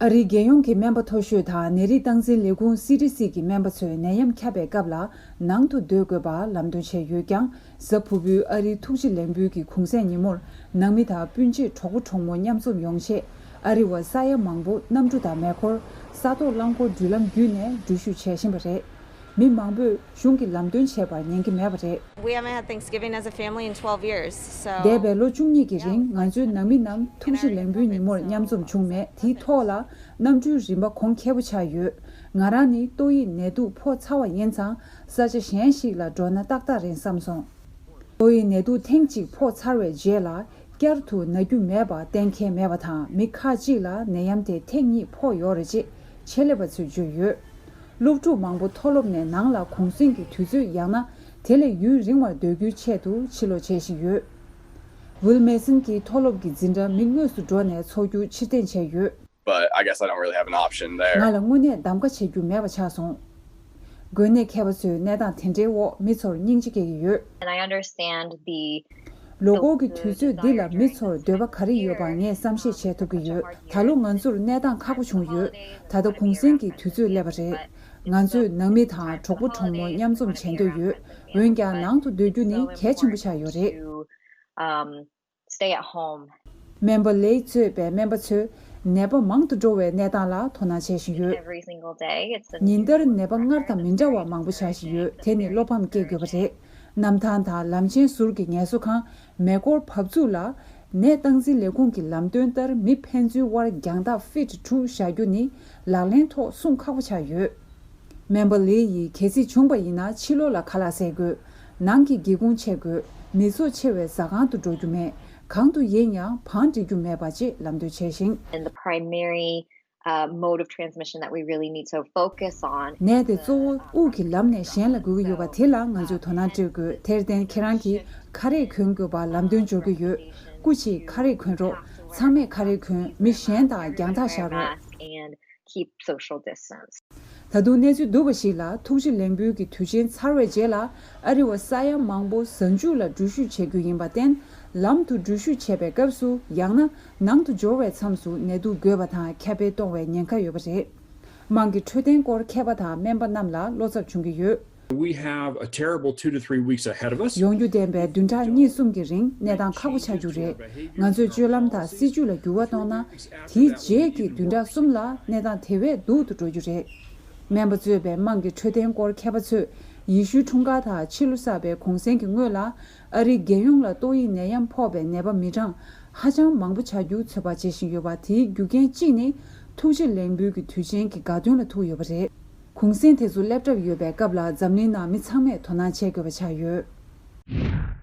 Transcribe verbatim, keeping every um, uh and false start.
ཨ་རིའི་རྒྱལ་ཡོངས་ཀྱི་སྨན་པ་མཐོ་ཤོས་དང་ནད་རིགས་སྟངས་འཛིན་ལས་ཁུངས་སི་ཌི་སི་གི་སྨན་པ་ཚོས་ནད་ཡམས་ཁྱབ་པའི་སྐབས་ལ་ནང་དུ་སྡོད་དགོས་པ་ལམ་སྟོན་བྱས་ཡོད་ཀྱང་། གཟའ་ཕུར་བུའི་ཨ་རིའི་ཐུགས་རྗེ་ལེགས་འབུལ་གྱི་གུང་སེང་ཉིན་མོར་ནང་མི་དང་སྤུན་མཆེད་གྲོགས་པོ་གྲོགས་མོ་མཉམ་འཛོམས་ཡོང་ཆེད་ཨ་རི་བ་ས་ཡ་མང་པོ་གནམ་གྲུ་དང་མེ་འཁོར། ས་ཐོག་རླངས་འཁོར་འགྲུལ་ལམ་བརྒྱུད་ནས་འགྲུལ་བཞུད་བྱེད་བཞིན་པ་རེད། མི་མང་པོས་གཞུང་གི་ལམ་སྟོན་བྱས་པར་ཉན་གྱི་མེད་པ་རེད། We haven't had Thanksgiving as a family in twelve years, so འདས་པའི་ལོ་བཅུ་གཉིས་ཀྱི་རིང་ང་ཚོའི་ནང་མི་རྣམས་ཐུགས་རྗེ་ལེགས་འབུལ་ཉིན་མོར་མཉམ་འཛོམས་བྱུང་མེད། དེའི་ཐོག་ལ་གནམ་གྲུའི་རིན་པ་གོང་ཁེ་པོ་ཆགས་ཡོད། ང་རང་ནི་ཏོག་དབྱིབས་ནད་དུག་ཕོག་ཚར་བ་ཡིན་ཙང་ས་ཆ་གཞན་ཞིག་ལ་འགྲོ་ན་ཏག་ཏག་རེད་བསམ་སོང་། ཏོག་དབྱིབས་ནད་དུག་ཐེངས་གཅིག་ཕོག་ཚར་བའི་རྗེས་ལ་བསྐྱར་དུ་ན་རྒྱུ་མེད་པ་གཏན་འཁེལ་མེད་པ་དང་། མི་ཁག་ཅིག་ལ་ནད་ཡམས་དེ་ཐེངས་གཉིས་ཕོག་ཡོད་རེད་ཅེས་ཆེད་ལས་པ་ཚོས་བརྗོད་ཡོད། སློབ་ཕྲུག་མང་པོ་མཐོ་སློབ་ནས་ནང་ལ་གུང་སེང་གི་དུས་ཚོད་ཡང་ན་དེ་ལས་ཡུན་རིང་བར་སྡོད་རྒྱུའི་ཆེད་དུ་ཕྱིར་ལོག་བྱེད་བཞིན་ཡོད། ཝིལ་མེ་སན་གྱིས་མཐོ་སློབ་ཀྱི་འཛིན་གྲྭ་མི་དངོས་སུ་འགྲོ་ནས་འཚོགས་རྒྱུ་ཕྱིར་འཐེན་བྱས་ཡོད། But I guess I don't really have an option there. ང་ལ་དངོས་གནས་གདམ་ག་བྱེད་རྒྱུ་མེད་པ་ཆགས་སོང་། འགོས་ནད་མཁས་པ་ཚོས་གནས་སྟངས་དེ་འདྲའི་འོག་མི་ཚོར་སྙིང་རྗེ་སྐྱེ་གི་ཡོད། And I understand the ལོ་འཁོར་གྱི་དུས་ཚོད་འདི་ལ་མི་ཚོར་འདོད་པ་ག་རེ་ཡོད་པ་ངས་བསམ་ཤེས་བྱེད་ཐུབ་ཀྱི་ཡོད། ད་ལོ་ང་ཚོར་གནས་སྟངས་ཁག་པོ་བྱུང་ཡོད། ད་ལྟ་གུང་སེང་གི་དུས་ཚོད་སླེབས་པ་རེད། ང་ཚོས་ནང་མི་དང་གྲོགས་པོ་གྲོགས་མོ་མཉམ་འཛོམས་བྱེད་འདོད་ཡོད། འོན་ཀྱང་ནང་དུ་སྡོད་རྒྱུ་ནི་གལ་ཆེན་པོ་ཆགས་ཡོད་རེད། Um, stay at home. སྨན་པ་ལེ་གཙོས་པའི་སྨན་པ་ཚོས་ནད་པ་མང་དུ་འགྲོ་བའི་གནས་སྟངས་ལ་དོ་སྣང་བྱེད་བཞིན་ཡོད། Every single day, it's a new ཉིན་ལྟར་ནད་པ་སྔར་དང་མི་འདྲ་བ་མང་པོ་ཆགས་བཞིན་ཡོད། དེ་ནི་བློ་ཕམ་སྐྱེ་དགོས་པ་རེད། གནམ་ཐང་དང་ལམ་ཆེན་ཟུར་གྱི་ངལ་གསོ་ཁང་། མེ་འཁོར་བབས་ཚུགས་ལ། ནད་སྟངས་འཛིན་ལས་ཁུངས་ཀྱི་ལམ་སྟོན་ལྟར་མི་ཕན་ཚུན་དབར་རྒྱང་ཐག་ཕིཊ་དྲུག་བཞག་རྒྱུ་ནི་ལག་ལེན་ཐོག་སྲུང་ཁག་པོ་ཆགས་ཡོད། སྨན་པ་ལི་ཡིས་གལ་སྲིད་བྱུང་བ་ཡིན་ན་ཕྱི་ལོགས་ལ་ཁ་ལག་བཟས་དགོས། ནང་གི་སྒེའུ་ཁུང་ཕྱེ་དགོས། མི་ཚོགས་ཆེ་བའི་ཟ་ཁང་དུ་འགྲོ་རྒྱུ་མེད། གང་དུ་ཡིན་ཡང་བང་སྒྲིག་རྒྱུ་མེད་པ་ཅེས་ལམ་སྟོན་བྱས་ཤིང་། And the primary, uh, mode of transmission that we really need to focus on ནད་དེ་གཙོ་བོ་དབུགས་ཀྱི་ལམ་ནས་གཞན་ལ་འགོས་ཀྱི་ཡོད་པ་དེ་ལ་ང་ཚོས་དོ་སྣང་སྤྲོད་དགོས། དེར་བརྟེན་ཁྱེད་རང་གིས་ཁ་རས་གོན་དགོས་པ་ལམ་སྟོན་འབྱོར་གྱི་ཡོད། སྐུ་མཁྱེན་ཁ་རས་གོན་རོགས། ཚང་མས་ཁ་རས་གོན། མི་གཞན་དང་རྒྱང་ཐག་བཞག་རོགས། Mask and keep social distance. ད་དུང་གནས་ཚུལ་བསྡུས་པ་ཞིག་ལ། ཐུགས་རྗེ་ལེགས་འབུལ་གྱི་དུས་ཆེན་ཚར་བའི་རྗེས་ལ་ཨ་རི་བ་ས་ཡ་མང་པོ་གཟའ་མཇུག་ལ་འགྲུལ་བཞུད་བྱེད་རྒྱུ་ཡིན་པར་བརྟེན། ལམ་དུ་འགྲུལ་བཞུད་བྱེད་པའི་སྐབས་སུ་ཡང་ན་ནང་དུ་འབྱོར་བའི་མཚམས་སུ་ནད་དུག་འགོས་པ་དང་ཁྱབ་སྤེལ་གཏོང་བའི་ཉེན་ཁ་ཡོད་པ་རེད། དམངས་ཀྱི་འཕྲོད་བསྟེན་སྐོར་མཁས་པ་དང་སྨན་པ་རྣམས་ལ་བློ་འཚབ་བྱུང་གི་ཡོད། We have a terrible two to three weeks ahead of us. ཡོང་རྒྱུ་ལྡན་པའི་བདུན་ཕྲག་གཉིས་གསུམ་གྱི་རིང་གནས་སྟངས་ཁག་པོ་ཆགས་རྒྱུ་རེད། ང་ཚོས་སྤྱོད་ལམ་དང་སྲིད་ཇུས་ལ་འགྱུར་བ་གཏོང་ན། དེའི་རྗེས་ཀྱི་བདུན་ཕྲག་གསུམ་ལ་གནས་སྟངས་དེ་བས་སྡུག་ཏུ་འགྲོ་རྒྱུ་རེད། སྨན་པ་གཙོས་པའི་དམངས་ཀྱི་འཕྲོད་བསྟེན་སྐོར་མཁས་པ་ཚོས་ཡེ་ཤུའི་འཁྲུངས་སྐར་དང་ཕྱི་ལོ་གསར་པའི་གུང་སེང་གི་སྔོན་ལ། ཨ་རིའི་རྒྱལ་ཡོངས་ལ་ཏོག་དབྱིབས་ནད་ཡམས་ཕོག་པའི་ནད་པ་མི་གྲངས་ཧ་ཅང་མང་པོ་ཆགས་རྒྱུ་ཚོད་དཔག་བྱེད་བཞིན་ཡོད་པ། དེའི་རྒྱུ་རྐྱེན་གཅིག་ནི་ཐུགས་རྗེ་ལེགས་འབུལ་གྱི་དུས་ཆེན་གྱི་དགའ་སྟོན་ལ་ཐུག་ཡོད་པ་རེད། གུང་སེང་དེ་ཚོ་སླེབས་གྲབས་ཡོད་པའི་སྐབས་ལ་འཛམ་གླིང་ནང་མི་ཚང་མས་དོ་སྣང་བྱེད་དགོས་པ་ཆགས་ཡོད།